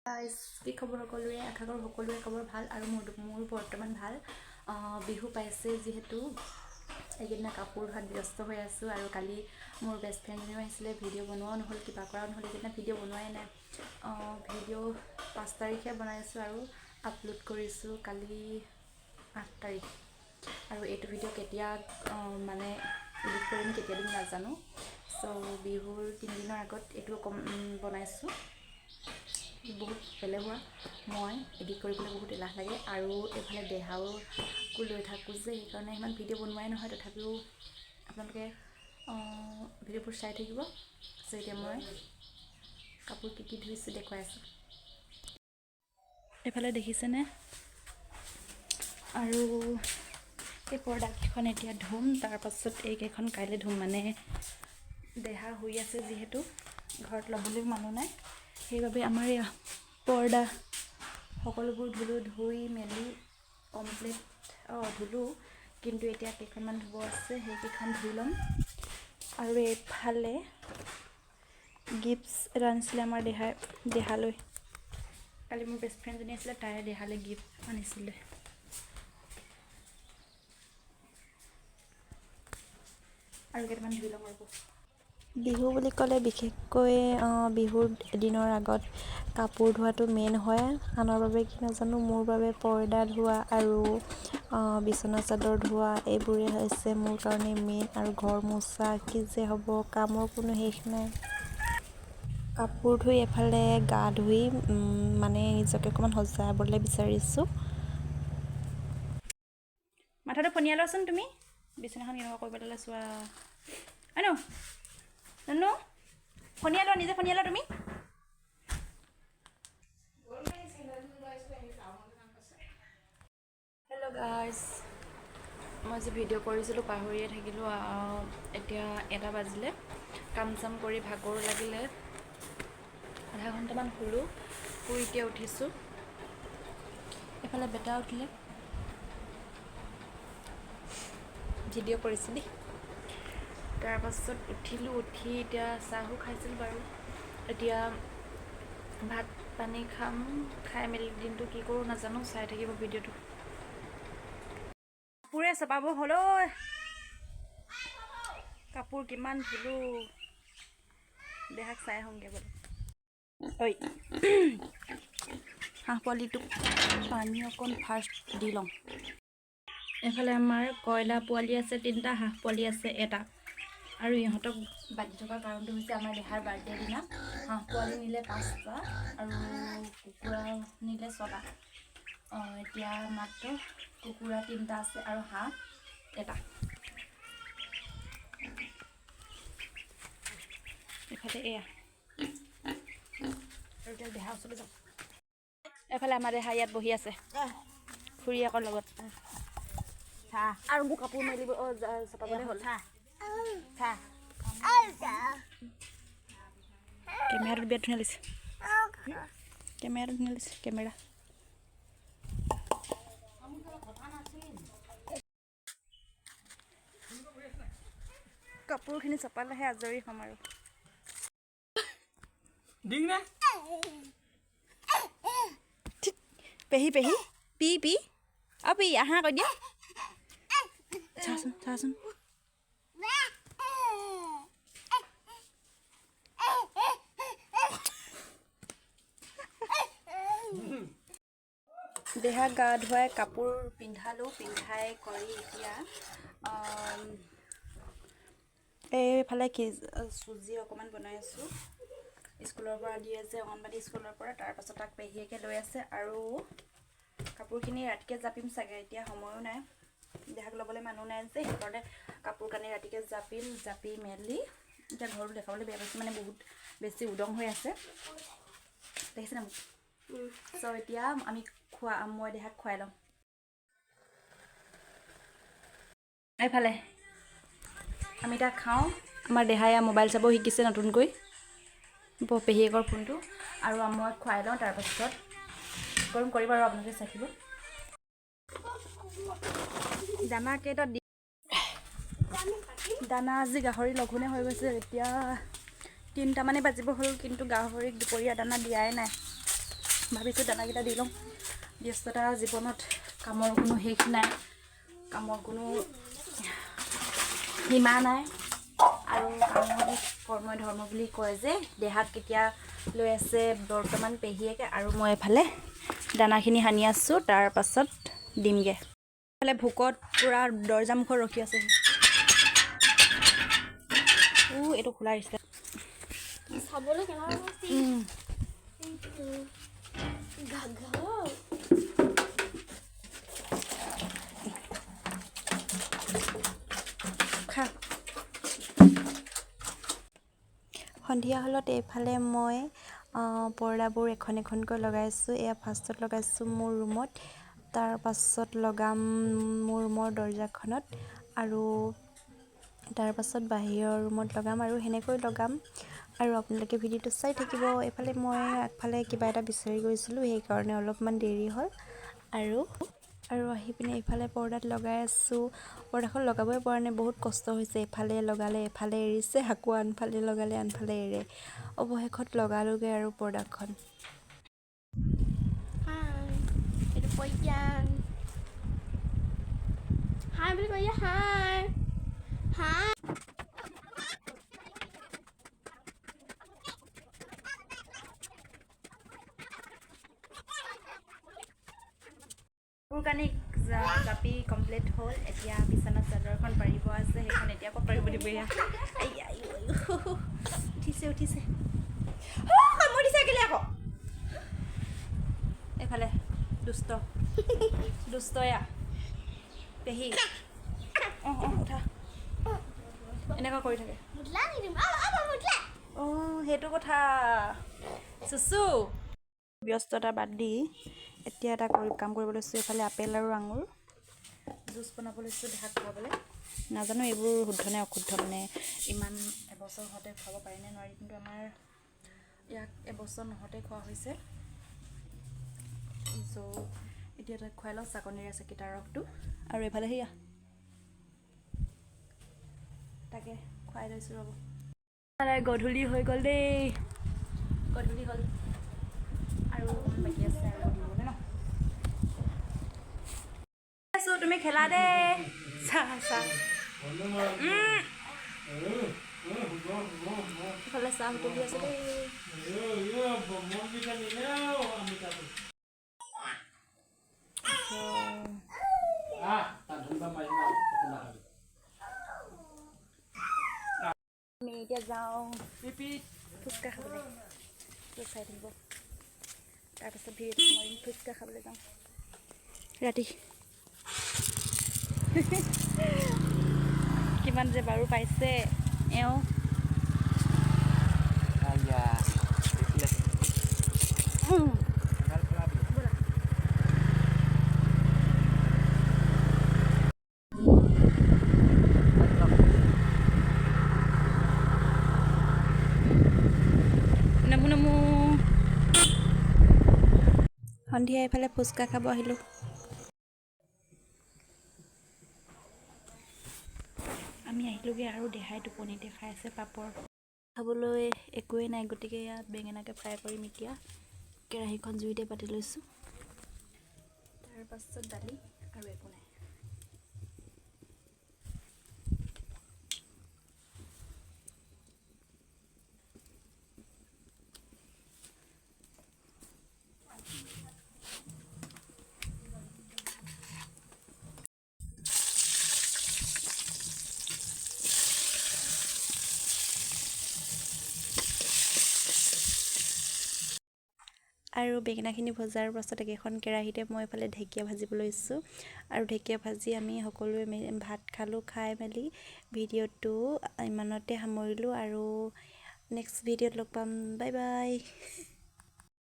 Guys, কি খবৰ সকলোৰে? আশা কৰোঁ সকলোৰে খবৰ ভাল আৰু মোৰ বৰ্তমান ভাল। বিহু পাইছে যিহেতু, এইকেইদিনা কাপোৰ ধোৱাত ব্যস্ত হৈ আছোঁ। আৰু কালি মোৰ বেষ্ট ফ্ৰেণ্ডজনীও আহিছিলে, ভিডিঅ' বনোৱাও নহ'ল, কিবা কৰাও নহ'ল। এইকেইদিনা ভিডিঅ' বনোৱাই নাই। ভিডিঅ' 5 তাৰিখে বনাইছোঁ আৰু আপলোড কৰিছোঁ কালি 8 তাৰিখ। আৰু এইটো ভিডিঅ' কেতিয়া মানে এডিট কৰিম, কেতিয়া দিম নাজানো। চ' বিহুৰ 3 দিনৰ আগত এইটো কম বনাইছোঁ। বহুত এলেহুৱা মই, এডিট কৰিবলৈ বহুত এলাহ লাগে। আৰু এইফালে দেহাওকো লৈ থাকোঁ যে, সেইকাৰণে ইমান ভিডিঅ' বনোৱাই নহয়। তথাপিও আপোনালোকে ভিডিঅ'বোৰ চাই থাকিব। চ' এতিয়া মই কাপোৰ কি কি ধুইছোঁ দেখুৱাই আছোঁ। এইফালে দেখিছেনে? আৰু এই পৰ্দাকেইখন এতিয়া ধুম, তাৰপাছত এইকেইখন কাইলৈ ধুম। মানে দেহা শুই আছে যিহেতু, ঘৰত ল'বলৈ মানুহ নাই, সেইবাবে আমাৰ এয়া পৰ্দা সকলোবোৰ ধুলোঁ, ধুই মেলি কমপ্লিট। অঁ, ধুলোঁ, কিন্তু এতিয়া কেইখনমান ধুব আছে, সেইকেইখন ধুই ল'ম। আৰু এইফালে গিফ্টছ এটা আনিছিলে আমাৰ দেহাই দেহালৈ। কালি মোৰ বেষ্ট ফ্ৰেণ্ডজনী আছিলে, তাই দেহালৈ গিফ্ট আনিছিলে। আৰু কেইটামান ধুই ল'ম ৰ'ব। বিহু বুলি ক'লে বিশেষকৈ বিহুৰ এদিনৰ আগত কাপোৰ ধোৱাটো মেইন হয়। আনৰ বাবে কি নাজানো, মোৰ বাবে পৰ্দা ধোৱা আৰু বিচনা চাদৰ ধোৱা, এইবোৰেই হৈছে মোৰ কাৰণে মেইন। আৰু ঘৰ মোচা। কি যে হ'ব, কামৰ কোনো শেষ নাই। কাপোৰ ধুই এফালে গা ধুই মানে নিজকে অকণমান সজাবলৈ বিচাৰিছোঁ। মাথাটো ফণিয়াই লোৱাচোন তুমি। বিচনাখন কেনেকুৱা কৰিব পেলালে চোৱা। আনো ননু, ফণিয়াই লোৱা, নিজে ফণিয়াই লোৱা তুমি। হেল্ল' গাইজ, মই যে ভিডিঅ' কৰিছিলোঁ পাহৰিয়ে থাকিলোঁ। এতিয়া 1টা বাজিলে। কাম চাম কৰি ভাগৰ লাগিলে, আধা ঘণ্টামান শুলোঁ, শুই এতিয়া উঠিছোঁ। এফালে বেটা উঠিলে। ভিডিঅ' কৰিছোঁ দেই। তাৰপাছত উঠিলোঁ, উঠি এতিয়া চাহো খাইছিলোঁ বাৰু। এতিয়া ভাত পানী খাম, খাই মেলি দিনটো কি কৰোঁ নাজানো, চাই থাকিব ভিডিঅ'টো। কাপোৰে চপাব হ'ল ঐ। কাপোৰ কিমান ধুলোঁ, দেহাক চাই আহোঁগৈ বোলে। ঐ হাঁহ পোৱালিটোক পানী অকণ ফাৰ্ষ্ট দি লওঁ। এইফালে আমাৰ কয়লা পোৱালি আছে তিনিটা, হাঁহ পোৱালি আছে এটা। আৰু ইহঁতক বান্ধি থকাৰ কাৰণটো হৈছে, আমাৰ দেহাৰ বাৰ্থডে দিনা হাঁহ পোৱালি নিলে পাঁচটা আৰু কুকুৰা নিলে ছটা। এতিয়া মাত্ৰ কুকুৰা তিনিটা আছে আৰু হাঁহ এটা। এইফালে এয়া। আৰু এতিয়া দেহা ওচৰলৈ যাওঁ। এইফালে আমাৰ দেহা ইয়াত বহি আছে খুৰীয়েকৰ লগত। আৰু মোৰ কাপোৰ মেলিব, অঁ, চপাবলৈ হ'ল। কেমেৰাটো বিৰাট ধুনীয়া লাগিছে, কেমেৰাটো ধুনীয়া লাগিছে, কেমেৰা। কাপোৰখিনি চপালেহে আজৰি হ'ম আৰু। দিং নে। পেহী, পেহী, পি পি, অ পি, আহা কৈ দিয়া। চাচোন, চাচোন। দেহা গা ধুৱাই কাপোৰ পিন্ধালোঁ, পিন্ধাই কৰি এতিয়া এইফালে কি চুজি অকণমান বনাই আছোঁ। স্কুলৰ পৰা দিয়ে যে, অংগনবাদী স্কুলৰ পৰা। তাৰপাছত তাক পেহীয়েকে লৈ আছে। আৰু কাপোৰখিনি ৰাতিকৈ জাপিম চাগে, এতিয়া সময়ো নাই, দেহাক ল'বলৈ মানুহ নাই যে, সেইকাৰণে কাপোৰ কানি ৰাতিকৈ জাপিম। জাপি মেলি এতিয়া ঘৰটো দেখাবলৈ বেয়া পাইছোঁ, মানে বহুত বেছি উদং হৈ আছে, দেখিছেনে মোক? চ' এতিয়া আমি খোৱা, মই দেহাক খুৱাই লওঁ। এইফালে আমি তাক খাওঁ। আমাৰ দেহাই মোবাইল চাব শিকিছে নতুনকৈ, পেহীয়েকৰ ফোনটো। আৰু মই খুৱাই লওঁ, তাৰপাছত গৰম কৰিম আৰু আপোনালোকে চাই থাকিব। দানা কেইটা দি দানা। আজি গাহৰি লঘোণে হৈ গৈছে। এতিয়া 3টামানেই বাজিব হ'ল, কিন্তু গাহৰিক দুপৰীয়া দানা দিয়াই নাই। ভাবিছোঁ দানাকেইটা দি লওঁ। ব্যস্ততা জীৱনত কামৰ কোনো শেষ নাই, কামৰ কোনো সীমা নাই। আৰু কামৰ কৰ্মই ধৰ্ম বুলি কয় যে, দেহাক কেতিয়া লৈ আছে বৰ্তমান পেহীয়েকে আৰু মই এফালে দানাখিনি সানি আছোঁ, তাৰ পাছত দিমগৈ। এফালে ভোকত পূৰা দৰ্জা মুখত ৰখি আছে। এইটো খোলা আহিছে। খা। সন্ধিয়া হ'লত এইফালে মই পৰ্দাবোৰ এখন এখনকৈ লগাইছোঁ। এয়া ফাৰ্ষ্টত লগাইছোঁ মোৰ ৰুমত, তাৰ পাছত লগাম মোৰ ৰুমৰ দৰ্জাখনত, আৰু তাৰ পাছত বাহিৰৰ ৰুমত লগাম, আৰু সেনেকৈ লগাম। আৰু আপোনালোকে ভিডিঅ'টো চাই থাকিব। এইফালে মই আগফালে কিবা এটা বিচাৰি গৈছিলোঁ, সেইকাৰণে অলপমান দেৰি হ'ল। আৰু আৰু আহি পিনে এইফালে পৰ্দাত লগাই আছোঁ। পৰ্দাখন লগাবই পৰা নাই, বহুত কষ্ট হৈছে। এফালে লগালে এফালে এৰিছে, আকৌ আনফালে লগালে আনফালে এৰে। অৱশেষত লগালোগৈ আৰু পৰ্দাখন। কাপোৰ কানি জাপি কমপ্লিট হ'ল। এতিয়া বিছনাত চাদৰখন পাৰিব আছে, সেইখন এতিয়া ক'ত পাৰিব দিব। এয়া উঠিছে উঠিছে, কামুৰি দিছে কেলৈ আকৌ। এইফালে দুষ্ট দুষ্ট এয়া পেহী। অঁ অঁ উঠা, এনেকুৱা কৰি থাকে। অঁ সেইটো কথা। চুচু ব্যস্ততা বাদ দি এতিয়া এটা কাম কৰিব লৈছোঁ। এইফালে আপেল আৰু আঙুৰ জুচ বনাব লৈছোঁ দেহাক খুৱাবলৈ। নাজানো এইবোৰ শুদ্ধ নে অশুদ্ধ, মানে ইমান এবছৰ হওঁতে খুৱাব পাৰিনে নোৱাৰি, কিন্তু আমাৰ ইয়াক এবছৰ নহওঁতে খোৱা হৈছে। চ' এতিয়া তাক খুৱাই লওঁ চাকনিৰে চাকি তাৰ ৰসটো। আৰু এইফালে সেয়া তাকে খুৱাই লৈছোঁ ৰ'ব। গধূলি হৈ গ'ল দেই, গধূলি হ'ল আৰু বাকী আছে আৰু দিবলৈ ন। আছোঁ তুমি খেলা দে, চাহ চাহ। ইফালে চাহ উতলি আছে দেই। আমি এতিয়া যাওঁ ফুচকা খাবলৈ, চাই থাকিব। তাৰপাছত ভিডিঅ'টো মাৰিম। ফুচকা খাবলৈ যাওঁ ৰাতি। কিমান যে বাৰু পাইছে এওঁ। নমো নমো। সন্ধিয়া এইফালে ফুচকা খাব আহিলোঁ। আমি আহিলোগৈ আৰু দেহাই টোপনি দেখাই আছে। পাপৰ খাবলৈ একোৱেই নাই, গতিকে ইয়াত বেঙেনাকে ফ্ৰাই কৰিম। এতিয়া কেৰাহীখন জুইতে পাতি লৈছোঁ, তাৰপাছত দালি আৰু একো নাই। আৰু বেঙেনাখিনি ভজাৰ পাছত একেখন কেৰাহীতে মই এইফালে ঢেকীয়া ভাজিব লৈছোঁ। আৰু ঢেকীয়া ভাজি আমি সকলোৱে ভাত খালোঁ। খাই মেলি ভিডিঅ'টো ইমানতে সামৰিলোঁ আৰু নেক্সট ভিডিঅ'ত লগ পাম। Bye bye.